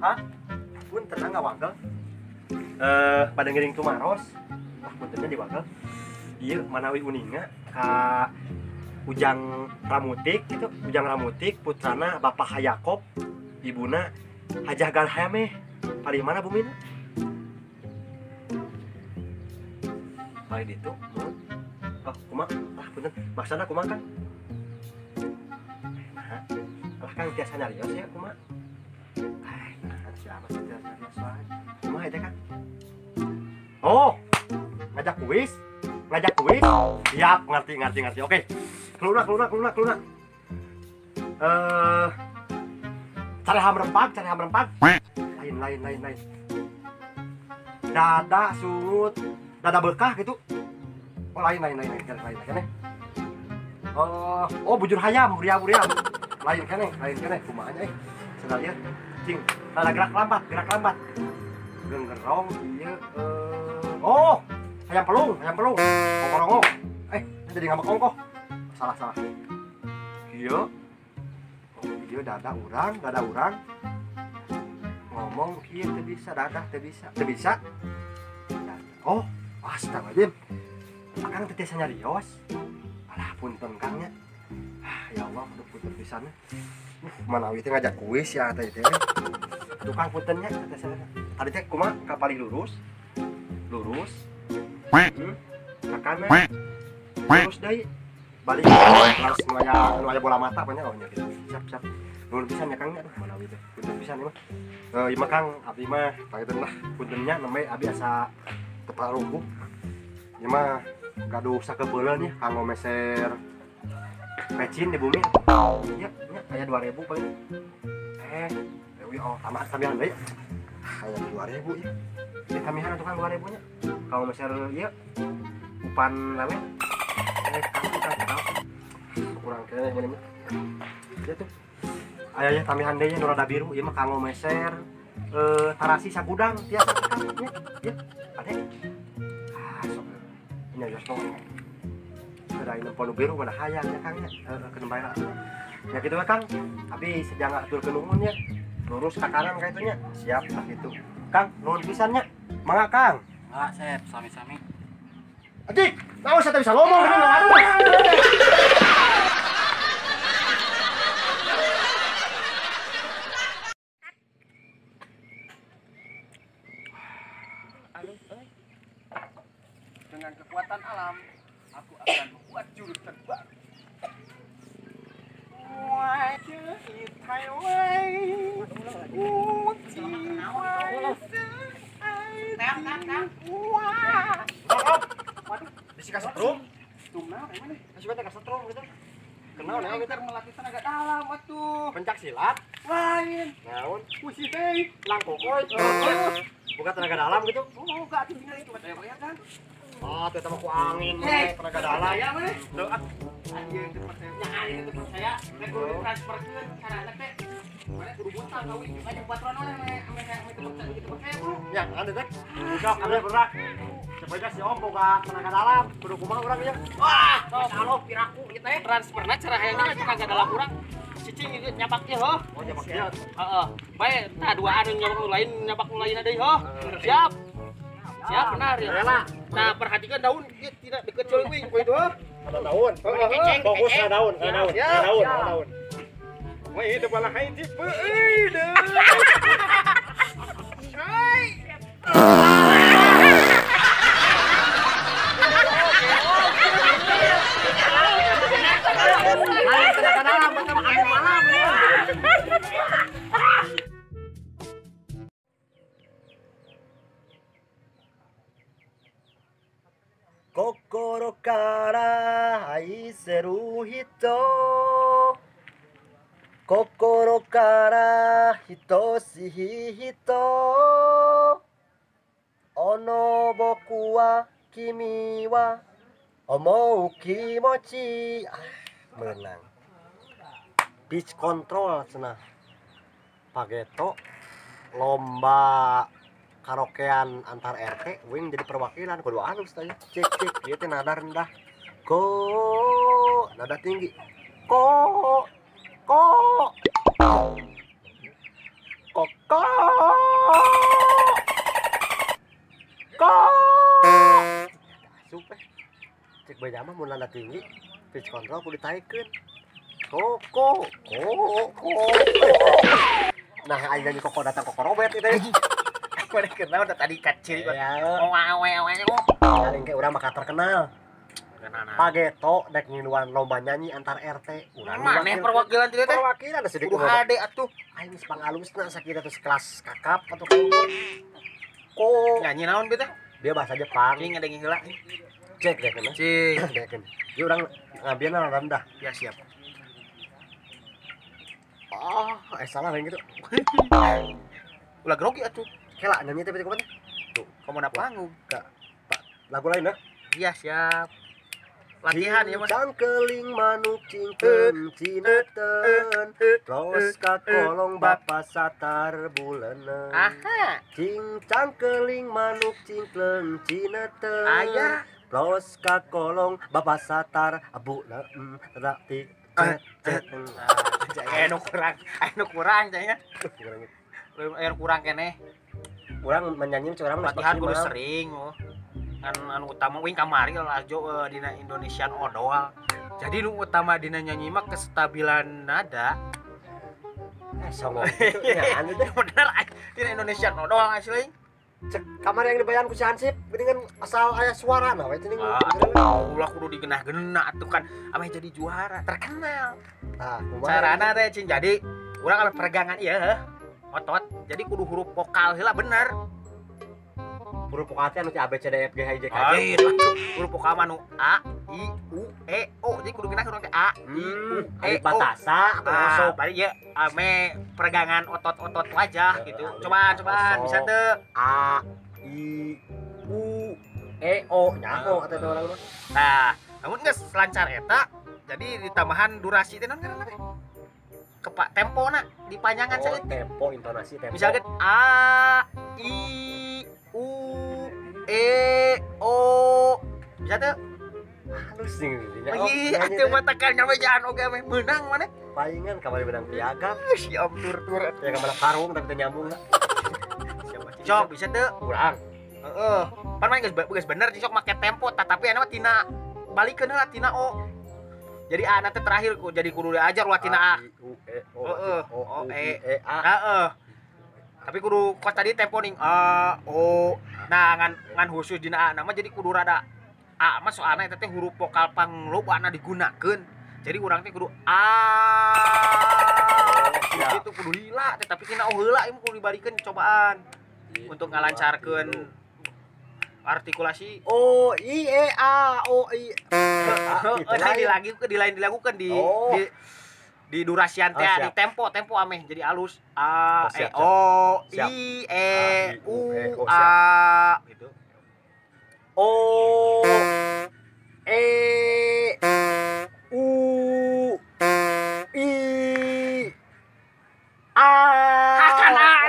Pak, punten ngawagel. Pada ngiring tumaros. Wah, puntennya diwagel. Ieu manawi uninga ka Ujang Ramutik gitu, Ujang Ramutik putrana Bapak Hayakob, ibuna Hajah Galhameh. Palih mana bumina? Palih ditu, nuhun. Oh, kumaha? Ah, punten. Maksana kumaha, Kang? Nah, alah Kang tiasa nyarios ya kumaha? Ah, nah, siapa sih tiasa nyarios wae. Kumaha eta, Kang? Oh, ngajak kuis? Ngajak kuis? Siap, ngerti. Oke. Keluna. Cari ham rempag. Lain. Dada sungut, dada berkah gitu. Oh, lain. Kene. Oh, bujur hayam, buriam. Lain kene. Kumaha nya Cenah ieu. Cing, rada gerak lambat. Genggerong ieu oh, hayam pelung. Ongkorongok. Jadi ngambek ongkoh. Salah. Ieu. Oh, ieu dada urang. Ngomong kieu teu bisa, dadah teu bisa. Teu bisa. Oh, astagfirullahaladzim. Akang teu tiasa nyarios. Alah, punten Kang nya. Ah, ya Allah, aduh punten pisan. Manawi teh ngajak kuis ya teh teh. Aduh Kang punten nya teh tiasa. Tadi teh kumaha ka palih lurus. Lurus. Ka kanan. Lurus deui. Balik langsung aya nu aya bola mata banyak oh nya gitu. Siap. Nuhun pisan ya Kang nya. Aduh manawi teh punten pisan ieu mah. Ieu mah Kang abdi mah panginten lah punten nya nembe abdi asa teu paruguh. Ieu mah gaduh sakeupeuleuh nya kanggo meser pecin di bumi. Iya, nya aya 2000 paling. Dewi oh tambahan tambahan deui. Aya 2000 ieu. Ieu tambahan atuh Kang 2000 nya. Kanggo meser ieu umpan lele. Kurang kayaknya gini mah. Ieu tuh. Aya nya tambahan deui nya nu rada biru ieu mah kanggo meser tarasi sagudang tiasa Kang nya. Ieu ade. Ah sok. Ini aja sok. Ada ini ponu biru mana hayang ya Kang nya. Heeh kena bayar. Ya gitu Kang. Tapi sedang aturkeun nuhun nya. Lurus ke kanan ka itu nya. Siap lah gitu. Kang, nuhun pisan nya. Mangga Kang. Mangga sep, sami-sami. Adik, tahu saya tak bisa ngomong ini ngaruh. Dengan kekuatan alam, aku akan membuat jurus terbaru. Waduh, bisa kasih setrum? Kasih bete kasih setrum gitu. Kenal naon kita melatih tenaga dalam atuh. Pencak silat? Lain. Naon? Puisi teh. Langkokoy. Bukan tenaga dalam gitu. Oh, enggak atuh tinggal itu percaya kan? Ah, tuh sama ku angin tenaga dalam. Percaya mah. Tuh ah. Anjing teu percaya. Nya anjing teu percaya. Rek kudu ditransferkeun carana teh. Mana kudu buta kawin banyak patron oleh ame teu percaya gitu percaya bro. Ya, ada teh. Sok ame berak. Cepetnya si Om boga tenaga dalam, kudu kumaha urang ieu. Wah, kalau piraku ieu teh transferna cara hayangna tenaga dalam urang. Cicing ieu nyapak ieu heuh. Oh, nyapak ieu. Heeh. Bae tah duaan nyapak nu lain, nyapak nu lain deui heuh. Siap. Siap benar ya. Nah, perhatikan daun ieu tidak dikecil wing ku itu heuh. Ada daun. Fokus na daun, na daun, na daun, na daun. Wah, itu malah hai tipe euy deuh. Hai. Lain tenaga dalam macam angin malam ya. Kokoro kara aiseru hito, kokoro kara hitoshi hito, ono boku wa kimi wa omou kimochi. Menang. Pitch control cenah. Pageto lomba karaokean antar RT wing jadi perwakilan kudu halus teh. Cek cek ieu teh nada rendah. Ko nada tinggi. Ko ko Kok kok. Kok. Asup eh. Cek bae mah mun nada tinggi, pitch control kudu ditaikeun. Kok kok kok kok. Nah, aing nyanyi koko datang koko Robert itu. Mana kenal udah tadi kecil. Ya. Oe oe oe. Paling kayak urang mah terkenal. Pageto dek ngiluan lomba nyanyi antar RT. Urang maneh perwakilan teh teh. Perwakilan ada sedikit. Kudu hade atuh. Aing geus pangalusna sakira teh sekelas kakap atau kaluhur. Kok nyanyi naon teh? Dia bahasa Jepang. Cing ngadengin heula. Cek deh kana. Cing. Dekeun. Ieu urang ngambilna rendah. Ya siap. Oh, salah lain gitu. Ulah grogi atuh. Kela nyanyi teh kumaha teh? Tuh, kamu na panggung. Lagu lain dah. Iya, siap. Latihan ya, Mas. Cangkeling manuk cingkeun cinaten, tos ka kolong bapa satar buleuna. Aha. Cing cangkeling manuk cingkeun cinaten. Aya. Tos ka kolong bapa satar buleun ra ti cet. Anu kurang kayaknya. Air kurang keneh. Urang menyanyi curang latihan kudu sering oh. Anu utama wing kamari lajo dina Indonesian Odol. Jadi nu utama dina nyanyi mah kestabilan nada. Songong gitu ya anu teh bener dina Indonesian Odol asli. Cek kamar yang dibayar ku si Hansip geuningan asal aya suara nah we teuing. Ulah kudu digenah-genah atuh kan ameh jadi juara terkenal. Tah kumaha carana teh cing jadi urang ame peregangan ieu heuh otot. Jadi kudu huruf vokal heula bener. Huruf vokal teh anu A B C D E F G H I J K L. Lain huruf vokal mah nu A I U E O. Jadi kudu genah urang teh A I U E O. Batasa atau masuk. Bari ieu ame peregangan otot-otot wajah gitu. Cobaan cobaan bisa teu? A I U E O nyaho atuh urang mah. Nah, namun geus lancar eta jadi ditambahan durasi teh naon ngaranna teh? Kepak tempona dipanjangan saeutik. Tempo intonasi tempo. Misalkan A I U E O bisa teu? Halus sih nya. Ih, atuh mah tekan nyampe oge meh meunang maneh. Palingan kamari menang piagam. Si om tur-tur ya kamari karung tapi teu nyambung lah. Cok bisa teu? Urang. Heeh. Pan mah geus bener cok make tempo tapi anu mah tina balikeun heula tina O. Jadi A nanti terakhir jadi kudu diajar ulah tina A. I U E O O U I E A. Heeh. Tapi kudu kos tadi tempo ning A O. Nah ngan khusus dina A nama jadi kudu rada A mah soalna eta teh huruf vokal panglobana digunakeun. Jadi urang teh kudu A. Itu kudu lila teh tapi tina O heula ieu kudu dibalikeun cobaan untuk ngalancarkeun artikulasi. O I E A O I. Lagi di lain dilakukan di di durasian teh di tempo ameh jadi alus A E O I E U A gitu. O E U I A. Hakan A.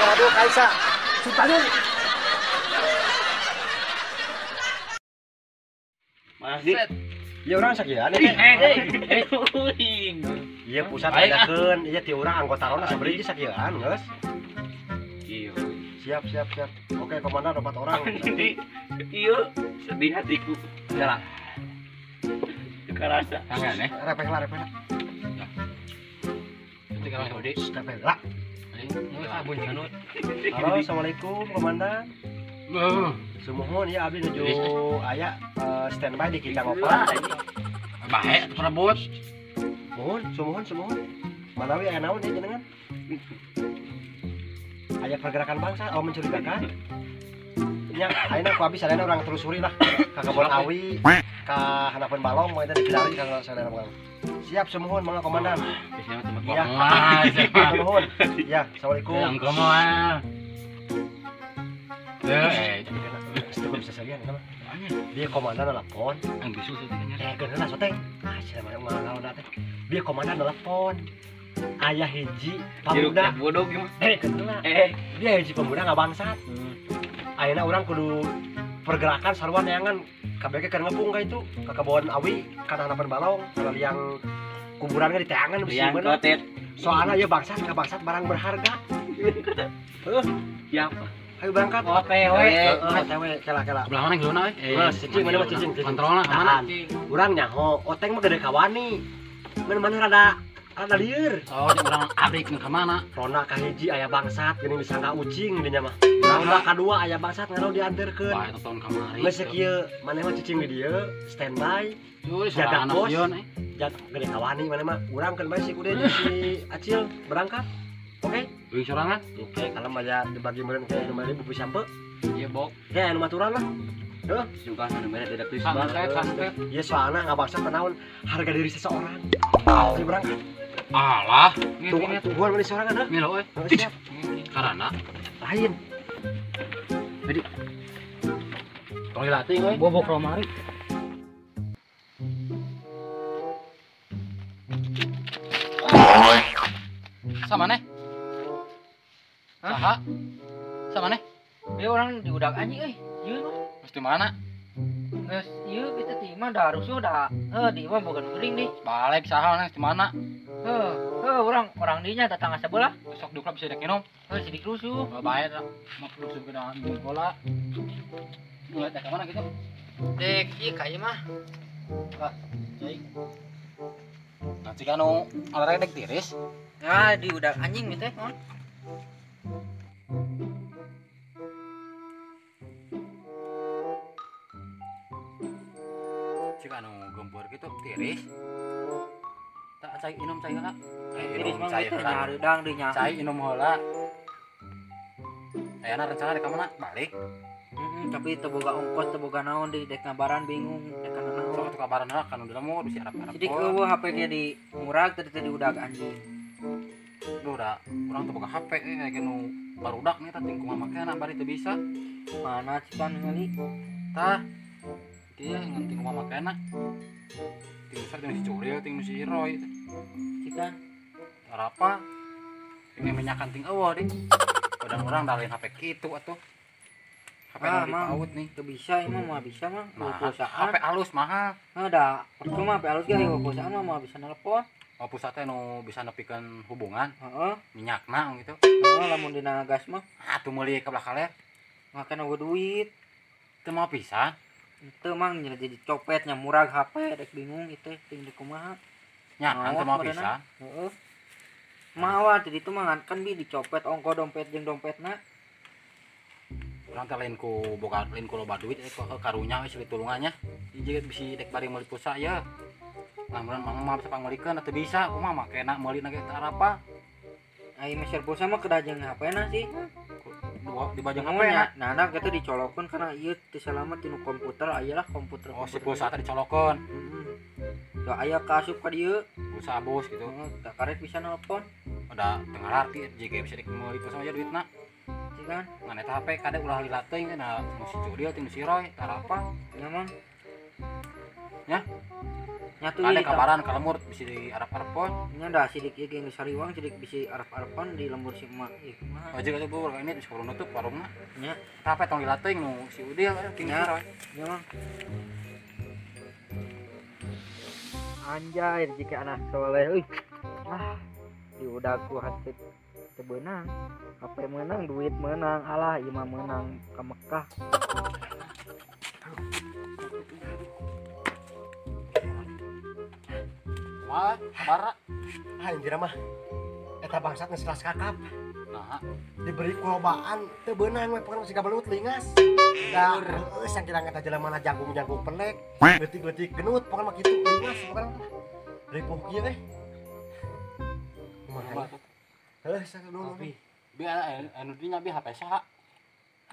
Aduh Kaisa. Sultanun. Mas Di. Ya urang sakian Iya pusat adakeun, ieu ti urang anggota ronda sabaraha sakian geus. Iya. Siap siap siap. Oke, komandan 4 orang. Iya, sedih hatiku. Jalan. Karasa. Tangan eh. Repeh lah, repeh lah. Nanti kalau gede, repeh lah. Halo, assalamualaikum komandan. Sumuhun ya abdi nuju aya standby di Kijang Opat. Bae atuh rebut. Muhun, sumuhun, sumuhun. Manawi aya naon ieu jenengan? Aya pergerakan bangsa, oh mencurigakan. Nya ayeuna ku abdi sadayana urang telusuri lah ka kebon awi, ka handapeun balong moal eta dipilari ka sadayana urang. Siap sumuhun mangga komandan. Ya. Sumuhun. Ya, assalamualaikum. Ya, itu bisa sarian eta mah. Dia komandan telepon. Ang bisu soteng nya. Geuna soteng. Ah, sia mah ngalawan teh. Dia komandan telepon. Aya hiji pemuda. Bodoh gimana? Geuna. Dia hiji pemuda ngabangsat. Ayeuna urang kudu pergerakan sarua neangan kabeh keur ngepung ka itu ka kebon awi kana handapeun balong kana liang kuburan ge diteangan bisi bener. Soalnya ya bangsat ka bangsat barang berharga. Heuh, siap. Ayo berangkat. OTW. OTW kela-kela. Belah mana geuleuhna euy? Heuh, cicing mana mah cicing. Kontrolna ka mana? Urang nyaho, oteng mah gede kawani. Mana-mana rada lieur. Oh, di urang abrik nu ka mana? Ronda kahiji aya bangsat geuning disangka ucing dinya mah. Ronda kadua aya bangsat ngaro dianterkeun. Bae tonton kamari. Geus kieu, maneh mah cicing di dieu, standby. Jaga pos. Jaga gede kawani maneh mah. Urang keun bae si kude jeung si Acil berangkat. Oke? Euy sorangan. Oke, kalem aja dibagi meureun ke nu mere bubu sampe. Iya, Bok. Ke anu maturan lah. Heuh, juga anu mere dedak tuis santet, santet. Ieu soalna ngabangsat naon harga diri seseorang. Ayo berangkat. Alah, tungguan mana sorangan heuh. Milo euy. Karana lain. Jadi tong dilatih euy. Bobok romari. Sama neh. Saha? Sama neh? Ya orang diudak anjing euy. Ieu mah. Geus di mana? Geus ieu kita ti mah da rusuh da. Heuh di mah boga geuring deh. Balik saha neh di mana? Heuh, heuh urang dinya tetangga sebelah. Besok duklap bisa dek minum. Heuh sidik rusuh. Bae lah. Mau rusuh ke dalam bola. Mulai dek mana gitu? Dek ieu ka ieu mah. Lah, cai. Nah, jika nu olahraga dek tiris. Nah, diudak anjing gitu teh. Jika anu gempur gitu tiris. Tak cai inum cai heula. Tiris mah gitu nyareudang deui nya. Cai inum heula. Ayana rencana rek ka mana? Balik. Tapi teu boga ongkos, teu boga naon deui dek ngabaran bingung, dek kana naon. Sok atuh kabaran heula kan udah mau bisi arep-arep. Sidik eueuh HP ge di murag tadi teh diudak anjing. Duh da, urang teu boga HP ge nu barudak nih tah ting kumaha makena bari teu bisa. Mana cikan ningali? Tah. Ieu ngan ting kumaha makena. Ting besar ting si Curil, ting si Roy. Cikan. Arapa? Ting minyakan ting eueuh ding. Padahal urang da lain HP kitu atuh. HP nu dipaut nih. Teu bisa ieu mah moal bisa mah. Nah, HP alus mahal. Heuh da, percuma HP alus ge aya pulsaan mah moal bisa nelpon. Oh pusat teh nu bisa nepikeun hubungan. Heeh. Minyakna gitu. Heeh, lamun dina gas mah. Atuh meuli ka belah kaler. Make eueuh duit. Teu mau pisan. Teu mang jadi copet nya murag HP rek bingung ieu teh ting di kumaha. Nya kan teu mau pisan. Heeh. Mawa di ditu mah kan bi dicopet ongko dompet jeung dompetna. Urang teh lain ku boga lain ku loba duit karunya we silih tulungannya. Hiji bisi dek bari meuli pulsa ye. Lamun mang mah bisa pangmeulikeun atuh bisa kumaha makena meulina ge teu arapa. Ai meser pulsa mah kedah jeung HP-na sih. Dibajang HP-na. Nah, nah kitu dicolokeun kana ieu teu salamet tinu komputer aya lah komputer. Oh, si pulsa teh dicolokeun. Heeh. Da aya kaasup ka dieu. Pulsa abus gitu. Heeh, da karet bisa nelpon. Udah teu ngarti jig bisa dek meuli pulsa aja duitna. Kan? Ngan eta HP kade ulah lila teuing nah nu si Curil ting si Roy tarapa. Nya mang. Nya. Nya tuh ada kabaran ka lembur bisi di arep-arepon. Nya da sidik ieu ge geus hariwang sidik bisi arep-arepan di lembur si emak ieu kumaha. Oh jeung atuh beueur ini bisa kudu nutup warungna. Nya. HP tong lila teuing nu si Udil ting si Roy. Nya mang. Anjay jika anak soleh euy. Ah, diudak ku hati teu beunang. HP menang, duit menang, alah ieu mah menang ka Mekah. Wah, kabar. Ah, anjir mah. Eta bangsat geus kelas kakap. Nah, diberi kulobaan teu beunang we pokona masih gabelut lingas. Da heueuh sangkirang eta jelema jangkung-jangkung pelek, leutik-leutik genut pokona mah kitu lingas pokona mah. Ripuh kieu teh. Kumaha? Heuh, sakudu. Bi anu dinya bi HP saha?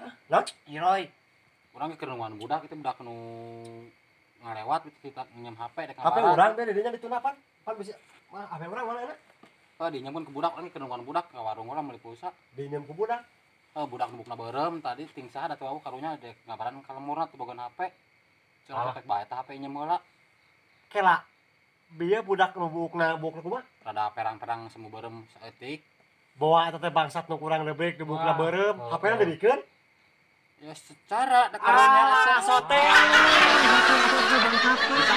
Hah? Naon? Iroy. Urang ge keur nungguan budak itu budak nu ngalewat gitu kita nginjem HP dek HP urang teh dinya dituna pan. Pan bisa mah HP urang mana enak? Oh, dinyemun ke budak urang keur nungguan budak ka warung urang meuli pulsa. Dinyeum ku budak. Oh, budak nu bukna beureum tadi ting saha da teu wawuh karunya dek ngabaran ka lemurna teu boga HP. Cenah tek bae tah HP nyem heula. Kela. Bieu budak nu buukna buukna kumaha? Rada perang-perang semu beureum saeutik. Bawa eta teh bangsat nu kurang lebih di buukna beureum, HP-na dibikeun? Ya secara da karunya sote. Bisa